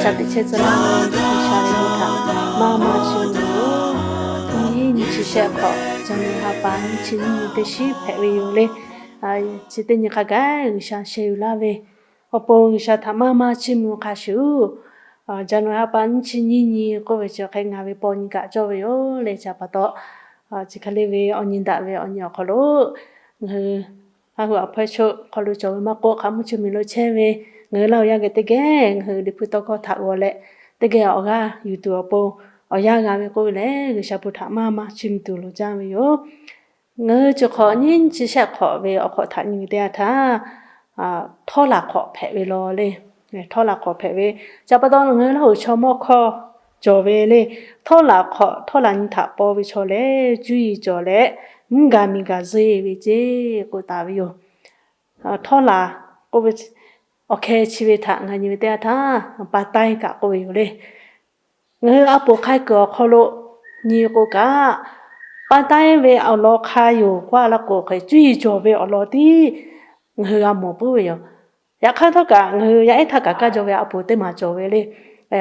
Teˇ chehˇ tcuh laˇ ve G'uiˬsha ve bon htaꞈ maˇ maˇ chiˇ mvuh ve yoˬ. Nyiˇ nyi chi shehˆ hk'awꞈ, January ha pa nyiˇ chi nyiˇ nyi teˇ shiˉ hpehꞈ ve yoˬ le. Chi teˇ nyi hk'a gaˬ G'uiˬsha sheh yuˬ laˇ ve awˬ pon G'uiˬsha htaꞈ maˇ maˇ chiˇ mvuh hk'a shuˍ, January ha pa nyiˇ chi nyiˇ nyi k'oˆ ve chi hk'e ngaˬ ve paw nyi kaꞈ cawˇ ve yoˬ le. Chi pa taw, chi hk'e le ve awˬ nyi daꞈ ve awˬ nyi awˬ hk'aw lo ngaˬ hui a hu aˬ hpawehˇ choˆ hk'aw lo cawˬ ve maˇ k'oˆ, hk'a mvuhˇ chi miˬ lo chehˇ ve ngaˬ hui laˇ awˬ yanˇ geh teˇ geh ngaˬ hui Liꞈ hpu tawˇ hkawˇ htaꞈ g'aw leh, teˇ geh awˬ g'aˇ yuˬ tuˬ awˬ pon awˬ yanˇ g'a ve k'oˆ ve lehˬ, G'uiˬsha bon htaꞈ maˇ maˇ chiˇ mvuh tuˬ loˍ jaˇ ve yoˬ. Ngaˬ hui chi hk'awꞈ nyiˇ nyi chi shehˆ hk'awꞈ ve awˬ hk'awꞈ htaꞈ nyi ve teˇ yanˇ htaˇ, htawˇ laˬ hk'awꞈ hpehꞈ ve law le. Htawˇ laˬ hk'awꞈ hpehꞈ ve, chi pa taw ngaˬ hui Laˇ huˍ chaw mawˇ hkawˇ cawˬ ve le. Htawˇ laˬ hk'awꞈ, htawˇ laˬ nyi htaꞈ paw ve chaw lehˬ, cuˇ yiˍ cawˬ leh mvuhˇ gaˬ miˬ gaˬ zeˇ ve ceˇ k'oˆ taˍ ve yoˬ. Htawˇ laˬ k'oˆ ve awˬ hkeh chi ve htaꞈ ngaˬ nyi ve teˇ yanˇ htaˇ, pa taiˇ kaꞈ k'oˆ ve yoˬ le. Ngaˬ hui a poˍ hk'a kuiˬ awˬ hk'aw lo nyi k'o kaꞈ, pa taiˇ ve awˬ lawn hk'a yoˬ k'oˆ laˇ k'o hk'e, cuˇ yiˍ cawˬ ve awˬ lawn tiˉ ngaˬ hui g'a mawˬ puiˉ ve yoˬ. Yaꞈ hk'aˇ htawˇ kaꞈ ngaˬ hui yaˇ ehˉ htaˇ kaꞈ kaˇ jaw ve a poˍ teˇ maˬ cawˬ ve le.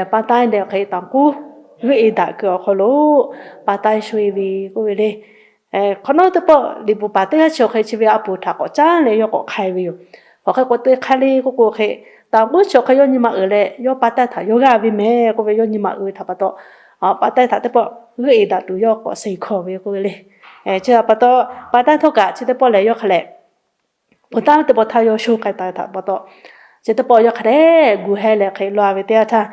Pa taiˇ leh hk'e taˍ kuˉ g'euˆ e daꞈ kuiˬ awˬ hk'aw lo pa taiˇ sho e ve k'oˆ ve le. Hk'awꞈ nawˉ teˇ pawˆ liꞈ bvuhꞈ paˍ teˇ g'aˇ chi awˬ hk'e chi ve a poˍ htaꞈ k'awꞈ caˉ leh yawˇ k'awꞈ hk'ai ve yoˬ. K'awꞈ hk'e k'awꞈ te hk'ai le k'oˆ k'o hk'e, taˍ kuˉ chi awˬ hk'e yawˇ nyi ma uiˍ leh yawˇ pa taiˇ htaꞈ yawˇ g'aˇ ve mehˍ k'oˆ ve yawˇ nyi ma uiˍ ve htaꞈ pa taw, pa taiˇ htaꞈ teˇ pawˆ g'euˆ e daꞈ tuˬ yawˇ k'awꞈ seˍ hkawˇ ve k'oˆ ve le. Chi pa taw, pa taiˇ htawˇ kaꞈ chi teˇ pawˆ lehˬ yawˇ hk'a leh poˍ taˉ ve teˇ pawˆ htaˇ yawˇ sho k'ai taˍ ve htaꞈ pa taw, chi teˇ pawˆ yawˇ hk'a dehꞈ gu heh leh hk'e law ve teˇ yanˇ htaˇ,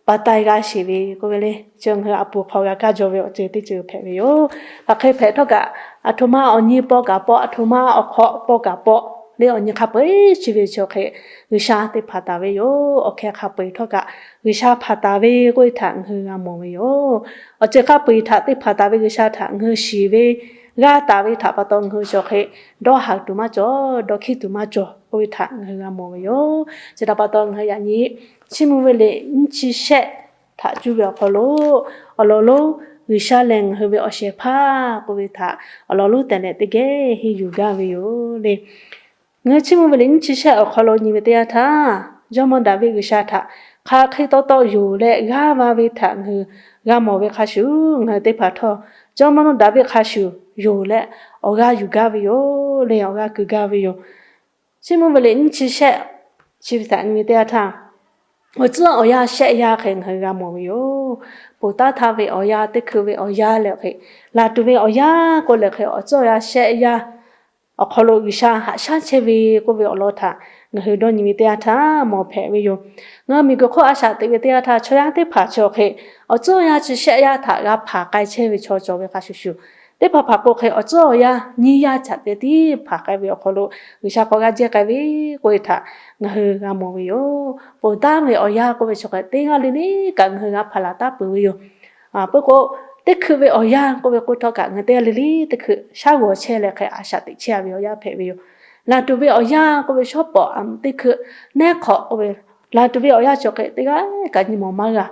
pa taiˇ g'aˇ sheˍ ve k'oˆ ve le. Chi ngaˬ hui a poˍ hk'aw g'a kaˇ jaw ve awˬ ceuˬ teˇ ceuˬ hpehꞈ ve yoˬ. Hk'aˬ hk'e hpehꞈ htawˇ kaꞈ, aˬ htoꞈ ma awˬ nyi paw kaꞈ paw, aˬ htoꞈ ma awˬ hk'awꞈ paw kaꞈ paw le, awˬ nyi hk'a peu-eˬ chi ve chi awˬ hk'e G'uiˬsha teˇ hpaˍ taˍ ve yoˬ. Awˬ hkeh hk'a peu-eˬ htawˇ kaꞈ G'uiˬsha hpaˍ taˍ ve k'oˆ ve htaꞈ ngaˬ hui g'a mawˬ ve yoˬ. Awˬ ceuˬ hk'a peu-eˬ htaꞈ teˇ hpaˍ taˍ ve G'uiˬsha htaꞈ ngaˬ hui shiˍ ve, g'a taˍ ve htaꞈ pa taw ngaˬ hui chi awˬ hk'e dawˇ haˍ tuˬ maˇ cawˬ, dawˇ hkiˇ tuˬ maˇ cawˬ k'oˆ ve htaꞈ ngaˬ hui g'a mawˬ ve yoˬ. Chi htaꞈ pa taw ngaˬ hui yaꞈ nyi Chiˇ mvuh ve liꞈ nyiˇ chi shehˆ htaꞈ cuˇ ve awˬ hk'aw lo, awˬ lawn lonˉ G'uiˬsha lehˬ ngaˬ hui ve awˬ shehˍ hpaˇ k'oˆ ve htaꞈ awˬ lawn lonˉ tehꞈ leh teˇ geh henˇ yuˬ gaˇ ve yoˬ le. Ngaˬ hui Chiˇ mvuh ve liꞈ nyiˇ chi shehˆ awˬ hk'aw lo nyi ve teˇ yanˇ htaˇ, Jawˇmawˇ Daˍviˆ G'uiˬsha htaꞈ hk'aˬ hk'e taw taw yonˍ leh g'aˇ va ve htaꞈ ngaˬ hui g'a mawˬ ve hk'a shuˍ, ngaˬ hui teˇ hpaˍ htawˇ Jawˇmawˇ Daˍviˆ hk'a shuˍ yonˍ leh awˬ g'aˇ yuˬ gaˇ ve yoˬ le, awˬ g'aˇ keu gaˇ ve yoˬ. Chiˇ mvuh ve liꞈ nyiˇ chi shehˆ chi ve htaꞈ nyi ve teˇ yanˇ htaˇ, awˬ tcuhˉ awˬ yanˇ shehˆ yanˇ hk'e ngaˬ hui g'a mawˬ ve yoˬ. Ponˬ taˉ htaˇ ve awˬ yanˇ, teˇ hkui ve awˬ yanˇ leh hk'e, laˬ tuˬ ve awˬ yanˇ k'oˆ leh hk'e awˬ tcuhˉ awˬ yanˇ shehˆ yanˇ awˬ hk'aw lo G'uiˬsha haꞈ shaˉ chehˇ ve k'oˆ ve awˬ lawn htaꞈ ngaˬ hui dawˇ nyi ve teˇ yanˇ htaˇ mawˬ hpehꞈ ve yoˬ. Ngaˬ hui miˬguiˬ hk'oˆ a shaꞈ teꞈ ve teˇ yanˇ htaˇ chaw yaˇ teˇ hpaˍ chi awˬ hk'e awˬ tcuhˉ awˬ yanˇ chi shehˆ yanˇ htaꞈ g'a hpanˍ k'ai chehˇ ve chaw cawˬ ve hk'a shuˍ shuˍ, teˇ hpaˍ hpaˍ k'o hk'e awˬ tcuhˉ awˬ yanˇ nyiˇ yanˇ caꞈ te tiˉ hpanˍ k'ai ve awˬ hk'aw lo G'uiˬsha k'awꞈ g'a jehˇ k'ai ve k'oˆ ve htaꞈ ngaˬ hui g'a mawˬ ve yoˬ. Ponˬ taˉ ve awˬ yanˇ k'oˆ ve chi hk'e teˇ g'aˇ le le kaꞈ ngaˬ hui g'a hpanˍ laˬ taˉ peuˬ ve yoˬ. Peuˬ k'o, teˇ hkui ve awˬ yanˇ k'oˆ ve k'oˆ htawˇ kaꞈ ngaˬ hui teˇ g'aˇ le le teˇ hkui shaˉ g'awˬ chehˇ leh hk'e a shaꞈ teꞈ chehˇ ve awˬ yanˇ hpehꞈ ve yoˬ. Laˬ tuˬ ve awˬ yanˇ k'oˆ ve shawˉ pawˍ teˇ hkui neˉ hk'awꞈ k'oˆ ve, laˬ tuˬ ve awˬ yanˇ chi awˬ hk'e teˇ g'aˇ kaꞈ nyi mawˬ maˇ g'a.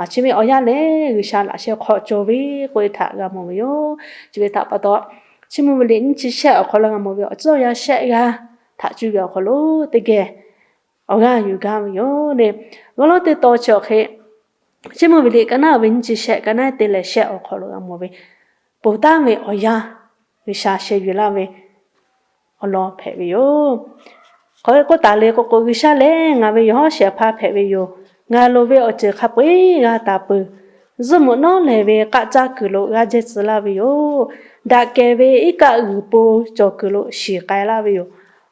Chi ve awˬ yanˇ lehˬ G'uiˬsha laꞈ sheh hk'aw cawˬ ve k'oˆ ve htaꞈ g'a mawˬ ve yoˬ. Chi ve htaꞈ pa taw, Chiˇ mvuh ve liꞈ nyiˇ chi shehˆ awˬ hk'aw lo g'a mawˬ ve awˬ tcuhˉ awˬ yanˇ shehˆ g'aˇ htaꞈ cuˇ ve awˬ hk'aw lo teˇ geh awˬ g'aˇ yuˬ gaˇ ve yoˬ le. G'awˇ lawˉ teˇ taw chi awˬ hk'e, Chiˇ mvuh ve liꞈ ka naˉ ve nyiˇ chi shehˆ, ka naˉ te leh shehˆ awˬ hk'aw lo g'a mawˬ ve, ponˬ taˉ ve awˬ yanˇ G'uiˬsha sheh yuˬ laˇ ve awˬ lawn hpehꞈ ve yoˬ. K'awꞈ k'oˆ taˍ le k'o k'o, G'uiˬsha lehˬ ngaˬ ve yawˬ hawˉ shehˍ hpaˇ hpehꞈ ve yoˬ. Ngaˬ loˍ ve awˬ ceuˬ hk'a peu-eˬ g'a taˍ peuˬ. Zuhˇ mvuhꞈ nawˉ lehˬ ve k'aˆ caˇ kuiˬ lo g'aˇ jehˇ tcuh laˇ ve yoˬ. Daꞈ kehˬ ve iˉ kaˆ g'uiˬ po cawˬ kuiˬ lo shiˍ k'ai laˇ ve yoˬ.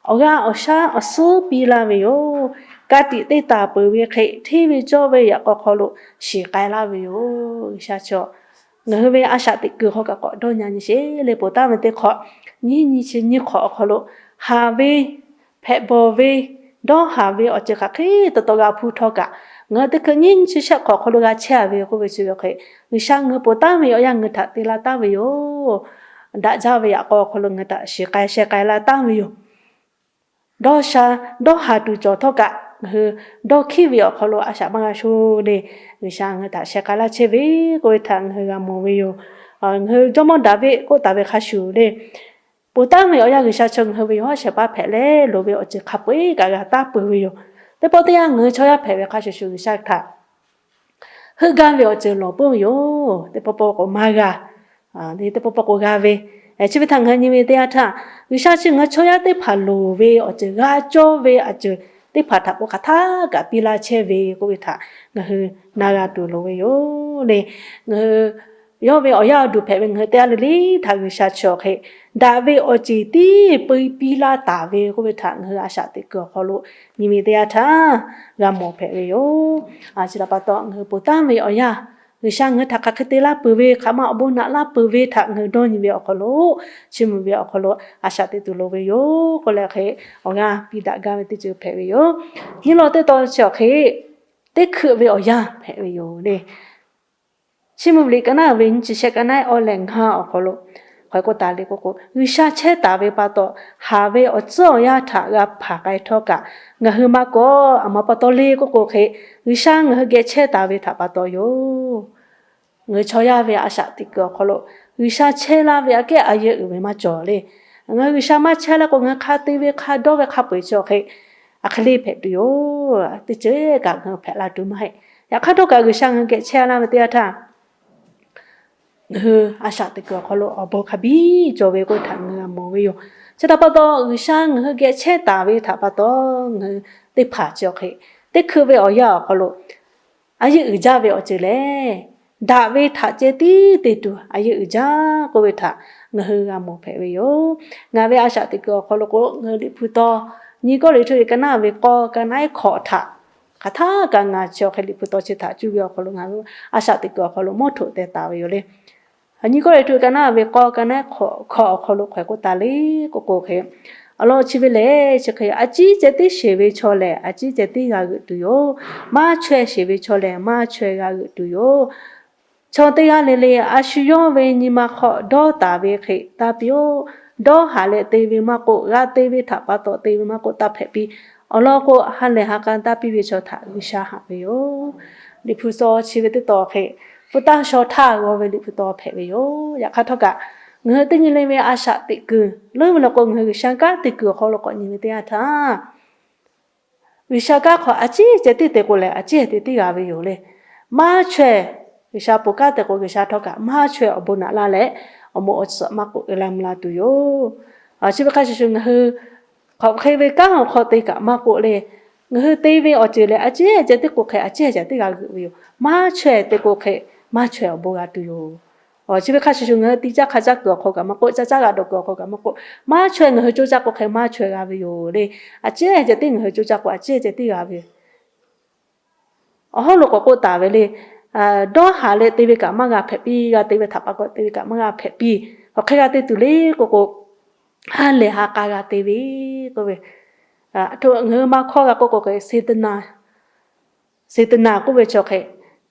Awˬ g'aˇ awˬ shaˉ awˬ suhˉ piˇ laˇ ve yoˬ. Ka tiꞈ te taˍ peuˬ ve hk'e, hteˇ ve cawˇ ve yaꞈ k'aw hk'aw lo shiˍ k'ai laˇ ve yoˬ. G'uiˬsha chi ngaˬ hui ve a shaꞈ teꞈ kuiˬ hk'aw kaꞈ k'awꞈ dawˇ nyi nyi sheˍ le. Ponˬ taˉ ve teˇ hk'awꞈ nyiˇ nyi chi nyiˇ hk'awꞈ awˬ hk'aw lo, haˍ ve, hpehꞈ bawˬ ve, dawˇ haˍ ve awˬ ceuˬ hk'aˬ hk'e taw taw g'a hpuˇ htawˇ kaꞈ, ngaˬ hui teˇ hkui nyiˇ nyi chi shehˆ hk'awꞈ awˬ hk'aw lo g'a chehˇ ve k'oˆ ve chi ve hk'e, G'uiˬsha ngaˬ hui ponˬ taˉ ve awˬ yanˇ ngaˬ hui htaꞈ te la taˉ ve yoˬ. Daꞈ jaˇ ve yaꞈ k'aw awˬ hk'aw lo ngaˬ hui htaꞈ shiˍ k'ai sheh k'ai la taˉ ve yoˬ. Dawˇ sha, dawˇ haˍ tuˬ cawˬ htawˇ kaꞈ ngaˬ hui dawˇ hkiˇ ve awˬ hk'aw lo a shaꞈ maˇ g'a sho le. G'uiˬsha ngaˬ hui htaꞈ sheh k'ai laˇ chehˇ ve k'oˆ ve htaꞈ ngaˬ hui g'a mawˬ ve yoˬ. Ngaˬ hui jawˇmawˇ Daˍviˆ k'oˆ taˍ ve hk'a shuˍ le, ponˬ taˉ ve awˬ yanˇ G'uiˬsha chaw ngaˬ hui ve yawˬ hawˉ shehˍ hpaˇ hpehꞈ leh loˍ ve awˬ ceuˬ hk'a peu-eˬ kaꞈ g'a taˍ peuˬ ve yoˬ. Teˇ pawˆ teˇ yanˇ ngaˬ hui chaw yaˇ hpehꞈ ve hk'a shuˍ shuˍ G'uiˬsha htaꞈ heuˆ gaˇ ve awˬ ceuˬ lawˬ peuˬ ve yoˬ. Teˇ pawˆ pawˆ k'o maˇ g'a, teˇ pawˆ pawˆ k'o g'a ve. Chi ve htaꞈ ngaˬ hui nyi ve teˇ yanˇ htaˇ, G'uiˬsha chi ngaˬ hui chaw yaˇ teˇ hpaˍ loˍ ve awˬ ceuˬ g'a cawˇ ve awˬ ceuˬ teˇ hpaˍ htaꞈ k'o hk'aˬ htaˇ kaꞈ piˇ laˇ chehˇ ve k'oˆ ve htaꞈ ngaˬ hui na g'a tuˬ loˍ ve yoˬ le. Ngaˬ hui yawˇ ve awˬ yaˇ awˬ duˬ hpehꞈ ve ngaˬ hui teˇ g'aˇ le le htaꞈ G'uiˬsha chi awˬ hk'e daꞈ ve awˬ ceˬ tiˉ piˇ laˇ taˍ ve k'oˆ ve htaꞈ ngaˬ hui a shaꞈ teꞈ kuiˬ awˬ hk'aw lo nyi ve teˇ yanˇ htaˇ g'a mawˬ hpehꞈ ve yoˬ. Chi htaꞈ pa taw ngaˬ hui ponˬ taˉ ve awˬ yanˇ, G'uiˬsha ngaˬ hui htaꞈ hk'aˬ hk'e te laˇ peuˬ ve, hk'aˬ ma awˬ bon naꞈ laˇ peuˬ ve htaꞈ ngaˬ hui dawˇ nyi ve awˬ hk'aw lo, chiˇ mvuh ve awˬ hk'aw lo a shaꞈ teꞈ tuˬ loˍ ve yoˬ k'oˆ leh hk'e awˬ g'aˇ piˇ daꞈ gaˇ ve teˇ ceuˬ hpehꞈ ve yoˬ. Nyiˇ law teˇ tawn chi awˬ hk'e teˇ hkeuˆ ve awˬ yanˇ hpehꞈ ve yoˬ le. Chiˇ mvuh ve liꞈ ka naˉ ve nyiˇ chi shehˆ ka naˉ awˇ leh ngaˇ awˬ hk'aw lo hk'aˬ hk'e k'oˆ taˍ le k'oˆ k'o, G'uiˬsha chehˇ taˍ ve pa taw, haˍ ve awˬ tcuhˉ awˬ yanˇ htaꞈ g'a hpanˍ k'ai htawˇ kaꞈ, ngaˬ hui maˇ kawˆ, aˬ ma pa taw le k'oˆ k'o hk'e, G'uiˬsha ngaˬ hui geh chehˇ taˍ ve htaꞈ pa taw yoˬ. Ngaˬ hui chaw yaˇ ve a shaꞈ teꞈ kuiˬ awˬ hk'aw lo G'uiˬsha chehˇ laˇ ve aꞈ kehˉ a yehˬ uiˍ ve maˇ cawˬ le. Ngaˬ hui G'uiˬsha maˇ chehˇ laˇ k'o, ngaˬ hui hk'a te ve, hk'a dawˇ ve, hk'a peu-eˬ chi awˬ hk'e a hk'e le hpehꞈ tuˬ yoˬ. Teˇ ceuˬ kaꞈ ngaˬ hui hpehꞈ la tuˬ maˇ heˆ. Yaꞈ hk'aˇ htawˇ kaꞈ G'uiˬsha ngaˬ hui geh chehˇ laˇ ve teˇ yanˇ htaˇ, ngaˬ hui a shaꞈ teꞈ kuiˬ awˬ hk'aw lo awˬ bon hk'a biˇ cawˬ ve k'oˆ ve htaꞈ ngaˬ hui g'a mawˬ ve yoˬ. Chi htaꞈ pa taw, G'uiˬsha ngaˬ hui geh chehˇ taˍ ve htaꞈ pa taw, ngaˬ hui teˇ hpaˍ chi awˬ hk'e teˇ hkui ve awˬ yanˇ awˬ hk'aw lo a yehˬ uiˍ jaˇ ve awˬ ceuˬ lehˬ, daꞈ ve htaꞈ ceh tiˉ te tuˬ a yehˬ uiˍ jaˇ k'oˆ ve htaꞈ ngaˬ hui g'a mawˬ hpehꞈ ve yoˬ. Ngaˬ ve a shaꞈ teꞈ kuiˬ awˬ hk'aw lo k'o, ngaˬ hui Liꞈ hpu taw nyiˇ Kawˇrenˍhtuˆ ka naˉ ve k'awˇ ka naˉ hkawꞈ htaꞈ hk'aˬ htaˇ kaꞈ ngaˬ chi awˬ hk'e Liꞈ hpu taw chi htaꞈ cuˇ ve awˬ hk'aw lo ngaˬ hui a shaꞈ teꞈ kuiˬ awˬ hk'aw lo mawˇ htoꞈ teh taˍ ve yoˬ le. Nyiˇ Kawˇrenˍhtuˆ ka naˉ ve k'awˇ ka naˉ hkawꞈ awˬ hk'aw lo hk'aˬ hk'e k'oˆ taˍ le k'oˆ k'o hk'e, awˬ lawn chi ve lehˬ chi hk'e a ciˉ ceh tiˉ sheˍ ve chaw lehˬ, a ciˉ ceh tiˉ g'a g'euꞈ tuˬ yoˬ. Maˇ chaweh sheˍ ve chaw lehˬ, maˇ chaweh g'a g'euꞈ tuˬ yoˬ. Chaw teˇ g'aˇ le le a shu yawˇ ve nyi ma hk'aw dawˇ taˍ ve hk'e taˇ piˇ-oˆ. Dawˇ haˍ leh te ve maˇ k'oˆ, g'a te ve htaꞈ pa taw te ve maˇ k'oˆ, taˇ hpehꞈ piˇ. Awˬ lawn k'o, ha lehˬ ha k'a taˇ piˇ ve chaw htaꞈ G'uiˬsha haꞈ ve yoˬ. Liꞈ hpu taw chi ve teˇ taw hk'e, hpu taˇ shaw htaˇ g'aw ve Liꞈ hpu taw hpehꞈ ve yoˬ. Yaꞈ hk'aˇ htawˇ kaꞈ, ngaˬ hui teˇ nyi le ve a shaꞈ teꞈ kuiˬ leuˉ ve law k'o, ngaˬ hui G'uiˬsha kanˉ te kuiˬ awˬ hk'aw lo k'awꞈ nyi ve teˇ yanˇ htaˇ, G'uiˬsha kanˉ hk'aw a ciˉ ceh tiˉ te k'o lehˬ, a ciˉ ceh tiˉ g'a ve yoˬ le. Maˇ chaweh, G'uiˬsha ponˬ kanˉ te k'o, G'uiˬsha htawˇ kaꞈ maˇ chaweh awˬ bon naꞈ laˇ leh, awˬ moˍ awˬ suhˍ maˇ k'oˆ, uiˍ la mvuh la tuˬ yoˬ. Chi ve hk'a shuˍ shuˍ ngaˬ hui hk'aˬ hk'e ve kanˉ awˬ hk'aw te kaꞈ maˇ k'oˆ le. Ngaˬ hui te ve awˬ ceuˬ lehˬ, a ciˉ ceh tiˉ k'o hk'e, a ciˉ ceh tiˉ g'a g'euꞈ ve yoˬ. Maˇ chaweh te k'o hk'e, maˇ chaweh awˬ bon g'a tuˬ yoˬ. Chi ve hk'a shuˍ shuˍ ngaˬ hui ti caˇ hk'a caˇ kuiˬ awˬ hk'aw kaꞈ maˇ k'oˆ, caˇ caˇ g'a dawˬ kuiˬ awˬ hk'aw kaꞈ maˇ k'oˆ, maˇ chaweh ngaˬ hui coˇ caˇ k'o hk'e maˇ chaweh g'a ve yoˬ le. A ciˉ ceh tiˉ ngaˬ hui coˇ caˇ k'o a ciˉ ceh tiˉ g'a ve yoˬ. Awˬ hawˉ lo k'awꞈ k'oˆ taˍ ve le. Dawˇ haˍ leh te ve kaꞈ maˇ g'a hpehꞈ piˇ, g'a te ve htaꞈ pa k'awꞈ te ve kaꞈ maˇ g'a hpehꞈ piˇ. Awˬ hk'e g'a te tuˬ le k'o k'o, ha lehˬ ha k'a g'a te ve k'oˆ ve, ngaˬ hui maˇ hkawˇ g'a k'oˆ k'o hk'e, Seˍtaˍnaˍ k'oˆ ve chi awˬ hk'e,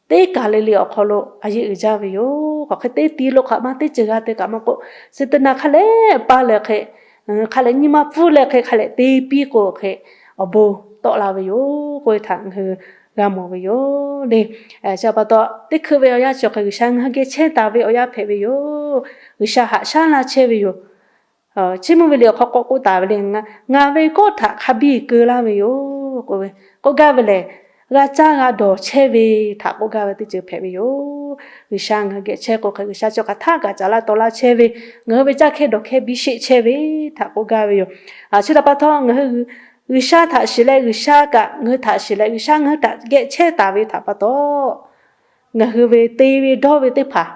teˇ kaˬ le le awˬ hk'aw lo a yehˬ uiˍ jaˇ ve yoˬ. K'awꞈ hk'e teˇ ti lo hk'aˬ ma teˇ ceuˬ g'a te kaꞈ maˇ k'oˆ, Seˍtaˍnaˍ hk'a lehˬ pa leh hk'e, hk'a lehˬ nyi ma pfuhˇ leh hk'e, hk'a lehˬ te piˇ k'o hk'e, awˬ bon tawˆ la ve yoˬ k'oˆ ve htaꞈ ngaˬ hui g'a mawˬ ve yoˬ le. Chi pa taw, teˇ hkui ve awˬ yanˇ chi awˬ hk'e G'uiˬsha ngaˬ hui geh chehˇ taˍ ve awˬ yanˇ hpehꞈ ve yoˬ. G'uiˬsha haꞈ shaˉ laˇ chehˇ ve yoˬ. Chiˇ mvuh ve liꞈ awˬ hk'aw k'awꞈ k'oˆ taˍ ve le, ngaˬ ve kawˆ htaꞈ hk'a biˇ keu laˇ ve yoˬ k'oˆ ve, k'oˆ gaˇ ve lehˬ, g'a caˇ g'a dawˬ chehˇ ve htaꞈ k'oˆ gaˇ ve teˇ ceuˬ hpehꞈ ve yoˬ. G'uiˬsha ngaˬ hui geh chehˇ k'o hk'e, G'uiˬsha chi hk'aˬ htaˇ kaꞈ caˍ laˇ taw laˇ chehˇ ve, ngaˬ hui ve caˇ hkehˇ dawˬ hkehˇ biˇ sheˆ chehˇ ve htaꞈ k'oˆ gaˇ ve yoˬ. Chi htaꞈ pa taw ngaˬ hui G'uiˬsha htaꞈ shiˍ leh G'uiˬsha kaꞈ ngaˬ hui htaꞈ shiˍ leh G'uiˬsha ngaˬ hui htaꞈ geh chehˇ taˍ ve htaꞈ pa taw, ngaˬ hui ve te ve dawˇ ve teˇ hpaˍ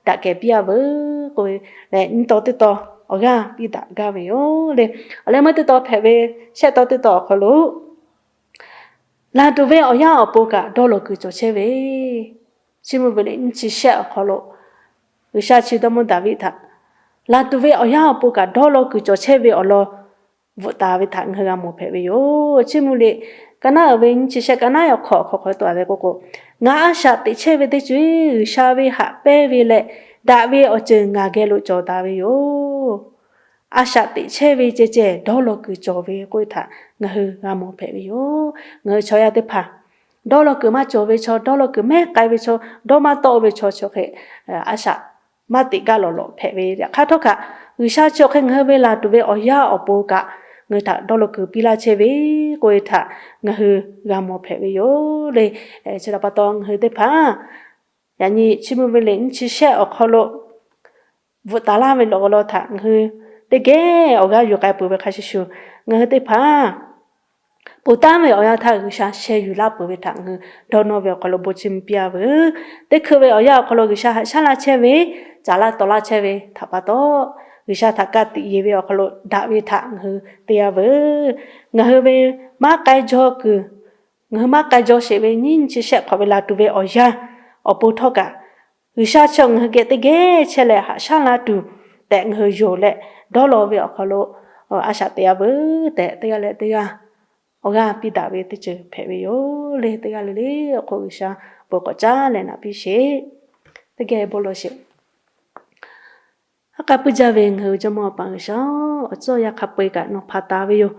daꞈ kehˬ piˇ-a veuˬ k'oˆ ve lehˬ, nyiˇ taw teˇ taw awˬ g'aˇ piˇ daꞈ gaˇ ve yoˬ le. Awˬ leh meuˇ teˇ taw hpehꞈ ve shehˆ taw teˇ taw awˬ hk'aw lo, laˬ tuˬ ve awˬ yanˇ awˬ pon kaꞈ dawˇ law kuiˬ cawˬ chehˇ ve, chiˇ mvuh ve liꞈ nyiˇ chi shehˆ awˬ hk'aw lo, G'uiˬsha chi dawˇ mawˇ Daˍviˆ htaꞈ laˬ tuˬ ve awˬ yanˇ awˬ pon kaꞈ dawˇ law kuiˬ cawˬ chehˇ ve awˬ lawn bvuhꞈ taˍ ve htaꞈ ngaˬ hui g'a mawˬ hpehꞈ ve yoˬ. Chiˇ mvuh liꞈ ka naˉ uiˍ ve nyiˇ chi shehˆ ka naˉ awˬ hk'awꞈ hk'aw hk'aw taˍ ve k'o k'o, ngaˬ a shaꞈ teꞈ chehˇ ve teˇ ceuˬ G'uiˬsha ve haꞈ pehnˇ ve leh daꞈ ve awˬ ceuˬ ngaˬ geh lo cawˬ taˍ ve yoˬ. A shaꞈ teꞈ chehˇ ve ceh ceh dawˇ law kuiˬ cawˬ ve k'oˆ ve htaꞈ ngaˬ hui g'a mawˬ hpehꞈ ve yoˬ. Ngaˬ hui chaw yaˇ teˇ hpaˍ dawˇ law kuiˬ maˇ cawˬ ve chaw, dawˇ law kuiˬ mehˉ k'ai ve chaw, dawˇ maˇ tawˆ ve chaw chi hk'e, a shaꞈ maˇ teꞈ gaˇ lawˬ lawꞈ hpehꞈ ve. Yaꞈ hk'aˇ htawˇ kaꞈ, G'uiˬsha chi awˬ hk'e ngaˬ hui ve laˬ tuˬ ve awˬ yanˇ awˬ pon kaꞈ ngaˬ hui htaꞈ dawˇ law kuiˬ piˇ laˇ chehˇ ve k'oˆ ve htaꞈ ngaˬ hui g'a mawˬ hpehꞈ ve yoˬ le. Chi htaꞈ pa taw, ngaˬ hui teˇ hpaˍ yaꞈ nyi chi mvuh ve liꞈ nyiˇ chi shehˆ awˬ hk'aw lo bvuhꞈ taˍ laˇ ve awˬ lawn htaꞈ ngaˬ hui teˇ geh awˬ g'aˇ yuˬ k'ai peuˬ ve hk'a shuˍ shuˍ, ngaˬ hui teˇ hpaˍ ponˬ taˉ ve awˬ yanˇ htaˇ G'uiˬsha sheh yuˬ laˇ peuˬ ve htaꞈ ngaˬ hui dawˇ nawˇ ve awˬ hk'aw lo bon chiˇ mvuh piˇ-a veuˬ. Teˇ hkui ve awˬ yanˇ awˬ hk'aw lo G'uiˬsha haꞈ shaˉ laˇ chehˇ ve, caˍ laˇ taw laˇ chehˇ ve htaꞈ pa taw, G'uiˬsha htaꞈ ka tiꞈ yeˬ ve awˬ hk'aw lo daꞈ ve htaꞈ ngaˬ hui te-a veuˬ. Ngaˬ hui ve maˇ k'ai jaw kuiˬ, ngaˬ hui maˇ k'ai jaw sheˍ ve nyiˇ nyi chi shehˆ hk'awꞈ ve laˬ tuˬ ve awˬ yanˇ awˬ pon htawˇ kaꞈ, G'uiˬsha chi ngaˬ hui geh teˇ geh chehˇ leh haꞈ shaˉ la tuˬ tehꞈ ngaˬ hui yonˍ leh, dawˇ law ve awˬ hk'aw lo a shaꞈ teꞈ-a veuˬ tehꞈ, teˇ g'aˇ leh teˇ g'aˇ awˬ g'aˇ piˇ daꞈ ve teˇ ceuˬ hpehꞈ ve yoˬ le. Teˇ g'aˇ le le awˬ hk'oˆ G'uiˬsha bon k'awꞈ caˉ leh naꞈ piˇ sheˍ. Teˇ geh bon lawˬ sheˍ. Haˉ k'a puiˉ jaˇ ve ngaˬ hui Jawˇmawˇ Awˬ pa G'uiˬsha-oˬ, awˬ tcuhˉ awˬ yanˇ hk'a peu-eˬ kaꞈ nawˬ hpanˍ taˍ ve yoˬ.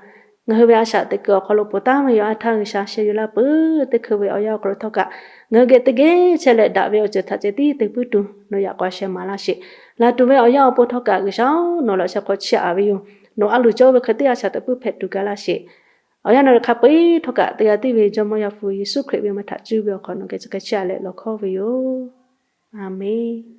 Ngaˬ hui ve a shaꞈ teꞈ kuiˬ awˬ hk'aw lo ponˬ taˉ ve awˬ yanˇ htaˇ G'uiˬsha sheh yuˬ laˇ peuˬ. Teˇ hkui ve awˬ yanˇ awˬ hk'aw lo htawˇ kaꞈ, ngaˬ hui geh teˇ geh chehˇ leh daꞈ ve awˬ ceuˬ htaꞈ ceh tiˉ te puiˉ tuˬ nawˬ yaꞈ k'aw sheh maˍ laˇ sheˍ. Laˬ tuˬ ve awˬ yanˇ awˬ pon htawˇ kaꞈ G'uiˬsha-oˬ, nawˬ laꞈ sheh hk'aw chiˇ aꞈ ve yoˬ. Nawˬ a loˍ cawˇ ve hk'e teˇ a shaꞈ teꞈ puiˉ hpehꞈ tuˬ gaˬ laˇ sheˍ. Awˬ yanˇ nawˬ hk'a peu-eˬ htawˇ kaꞈ teˇ g'aˇ tiˉ ve Jawˇmawˇ Yaˇ hpu Yeˍsuˆ Hkriꞈ ve maˇ htaꞈ cuˇ ve awˬ hk'aw nawˬ geh chi hk'e chiˇ aꞈ leh lawˬ hkawˇ ve yoˬ. A menˬ.